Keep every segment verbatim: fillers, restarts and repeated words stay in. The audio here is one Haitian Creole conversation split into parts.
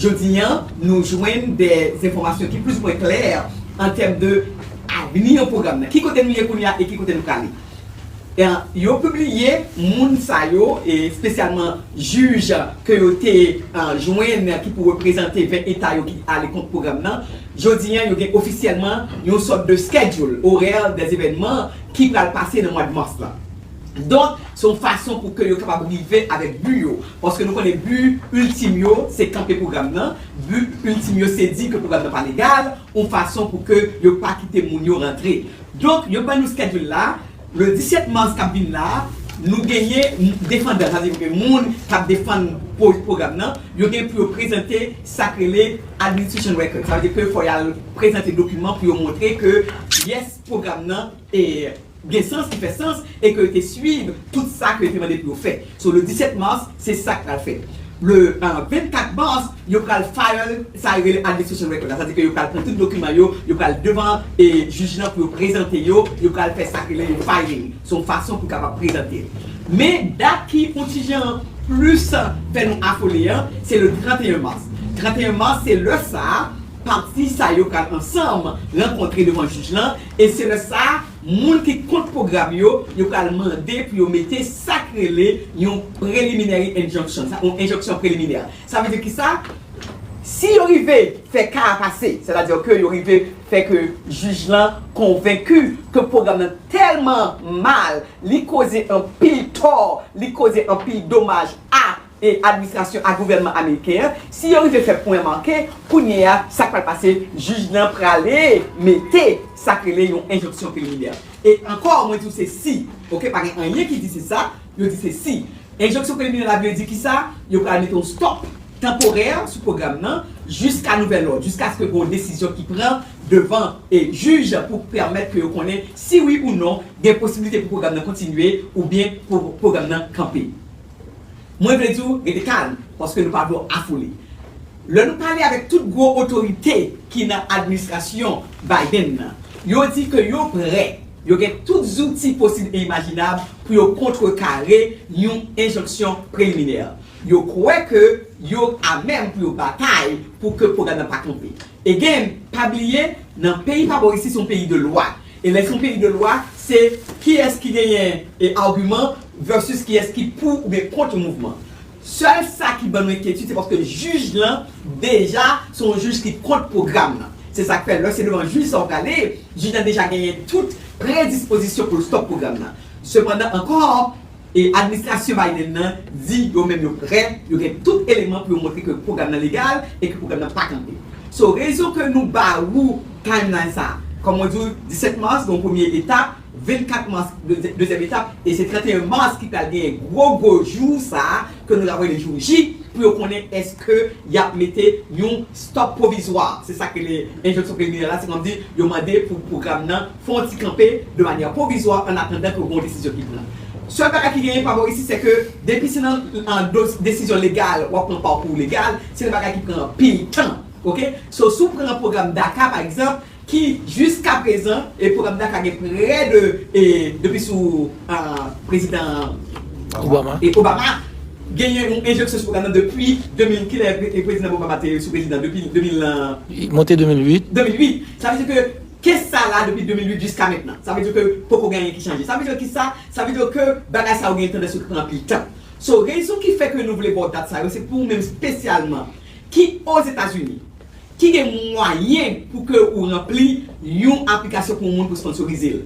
Jodi a, nou jwenn de enfòmasyon ki plizoumwen klè an tèm de avni yon pwogram nan. Ki kote nou ye kounye a e ki kote nou prale? E, yo pibliye moun sa yo, e espesyalman jij ke yo te, e, jwenn ki pou reprezante ven eta yo ki ale kont pwogram nan. Jodi a, yo gen ofisyèlman yon sòt de schedule, orè de evènman ki pral pase nan mwa de mas la. Donk, se yon fason pou ke yo kapab rive avèk bi yo. Paske nou konnen bi iltim yo, se kanpe pwogram nan. Bi iltim yo, se di ke pwogram nan pa legal, yon fason pou ke yo pa kite moun yo rantre. Donk, yo ban nou schedule la. Le disèt mas k ap vin la, nou genyen defandan, sa vle di ke moun k ap defann pwo-, pwogram nan, yo gen pou yo prezante sa k rele administration record. Sa vle di ke fò y al prezante dokiman pou yo montre ke, yes, pwogram nan, e, gen sans, ki fè sans, e ke yo te swiv tout sa ke yo te mande pou yo fè. So, le disèt mas, se sa k pral fèt. Le, euh, vennkat mas, yo pral file sa yo rele administration record la. Sa vle di ke yo pral pran tout dokiman yo, yo pral devan, e, jij lan pou yo prezante yo, yo pral fè sa k rele yon filing. Se yon fason pou kapab prezante l. Men, dat ki yon ti jan plis fè nou afole an, se le trannteyen mas. Trannteyen mas, se lè sa a, pati sa yo pral ansanm rankontre devan jij lan, e se lè sa a, moun ki kont pwogram yo, yo pral mande pou yo mete sa k rele yon preliminary injunction, sa, yon enjeksyon preliminè. Sa vle di kisa? Si yo rive fè ka a pase, sètadi ke yo rive fè ke jij lan konvenki ke pwogram nan tèlman mal, li koze anpil tò, li koze anpil domaj a e administrasyon ak gouvènman ameriken an, si yo rive fè pwen make, kounye a, sa k pral pase, jij lan prale mete sa k rele yon enjeksyon preliminè. E ankò, mwen di w se si, oke, pa gen anyen ki di se sa, yo di se si. Enjeksyon preliminè la vle di kisa? Yo pral mete yon stop tanporè sou pwogram nan jiska nouvèl lòd, jiskaske gen yon desizyon ki pran devan e jij pou pèmèt ke yo konnen si wi ou non gen posiblite pou pwogram nan kontinye oubyen pou pwogram nan kanpe. Mwen vle di w, rete kalm, paske nou pa dwe afole. Lè nou pale avèk tout gwo otorite ki nan administrasyon Biden nan, yo di ke yo prè, yo gen tout zouti posib e imajinab pou yo kontrekare yon enjeksyon preliminè. Yo kwè ke yo amèm pou yo batay pou ke pwogram nan pa kanpe. Again, pa bliye, nan peyi pa bò isi, se yon peyi de lwa. E lè se yon peyi de lwa, se kiyès ki genyen e agiman versus kiyès ki pou oubyen kont yon mouvman. Sèl sa ki ban nou enkyetid, se paske jij lan, deja, se yon jij ki kont pwogram nan. Se sa k fè, lè se devan jij sa w prale, jij lan deja genyen tout predispozisyon pou l stop pwogram nan. Sepandan, ankò, e administrasyon Biden nan di yo menm yo prè, yo gen tout eleman pou yo montre ke pwogram nan legal e ke pwogram nan pa kanpe. So, rezon ke nou ba ou timeline sa, kòm mwen di w, disèt mas, gen yon premye etap, vennkat mas, de-, dezyèm etap, e se trannteyen mas ki pral genyen gwo, gwo jou sa, ke nou ta rele jou J, pou yo konnen èske y ap mete yon stop pwovizwa. Se sa ke le enjeksyon preliminè la, se kòmdi yo mande pou pwogram nan fè yon ti kanpe de manyè pwovizwa an atandan ke yon desizyon ki pran. Sèl bagay ki genyen pa bò isi, se ke depi se nan, an, dos-, desizyon legal, w ap pran pakou legal, se nan bagay ki pran anpil tan. Oke? So, si w pran pwogram DACA, pa egzanp, ki jiska prezan, e pwogram DACA gen prè de, e, depi sou, a, prezidan Obama. E Obama, genyen yon enjeksyon sou pwogram nan depi de mil, kilè e prezidan Obama te sou prezidan, depi de mil, a, Li monte de mil uit. De mil uit. Sa vle di ke kes sa la depi de mil uit jiska mentnan. Sa vle di ke poko gen anyen ki chanje. Sa vle di ki sa? Sa vle di ke bagay sa yo gen tandans yo pran anpil tan. So, rezon ki fè ke nou vle ba w dat sa yo, se pou ou menm espesyalman ki Ozetazini, ki gen mwayen pou ke ou ranpli yon aplikasyon pou yon moun pou sponsorize l,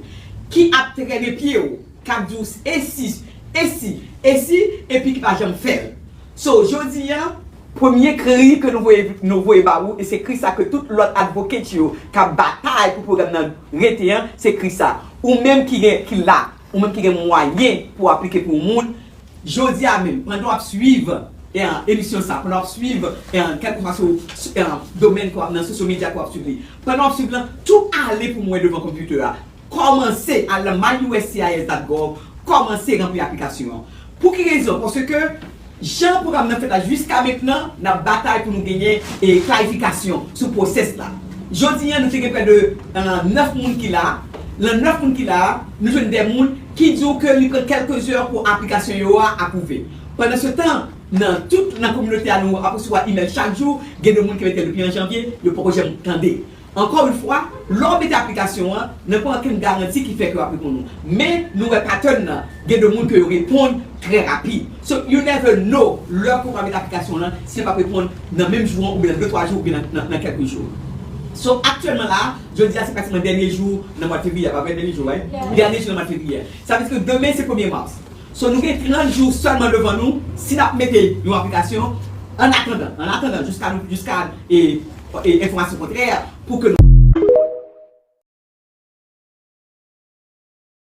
ki ap trennen pye w, k ap di w e si, e si, e si, epi ki pa janm fè l. So, jodi a, premye kri ke nou voye, nou voye ba ou, e se kri sa ke tout lòt advocate yo k ap batay pou pwogram nan rete an, se kri sa. Ou menm ki gen, ki la, ou menm ki gen mwayen pou aplike pou yon moun, jodi a menm, pandan w ap swiv, e, emisyon sa, pandan w ap swiv, e, kèlkeswa sou, sou, e, domèn ke w ap nan, sosyo medya ke w ap swiv li, pandan w ap swiv lan, tou ale pou mwen devan konpitè a. Kòmanse al nan my U S C I S dot gov, kòmanse ranpli aplikasyon an. Pou ki rezon? Paske jan pwogram nan fèt la jiska mentnan, n ap batay pou nou genyen, e, klarifikasyon sou pwosès la. Jodi a, nou te gen prè de, e, nèf moun ki la. Nan nèf moun ki la, nou jwenn de moun ki di w ke li pran kèlke zè pou aplikasyon yo a apwouve. Pandan se tan, Nan tout nan kominote a, nou ap resevwa imèl chak jou. Gen de moun ki mete depi an janvye, yo poko janm tande. Encore une fois, lè w mete aplikasyon an, nan pa ankenn garanti ki fè ke w ap reponn ou. Men nou wè pattern nan, gen de moun ke yo reponn trè rapid. So you never know lè ke w va mete aplikasyon lan, si l p ap reponn nan menm jou an oubyen nan de twa jou oubyen nan, nan, nan kèlke jou. So aktyèlman la, jodi a se pratikman dènye jou nan mwa fevriye, pa vre? Dènye jou, right? Dènye jou nan mwa fevriye. Sa vle di ke demen se premye mas. So nou gen trant jou sèlman devan nou. Si n ap mete yon aplikasyon, an atandan, an atandan, jiska, jiska e, e enfòmasyon kontrè, pou ke nou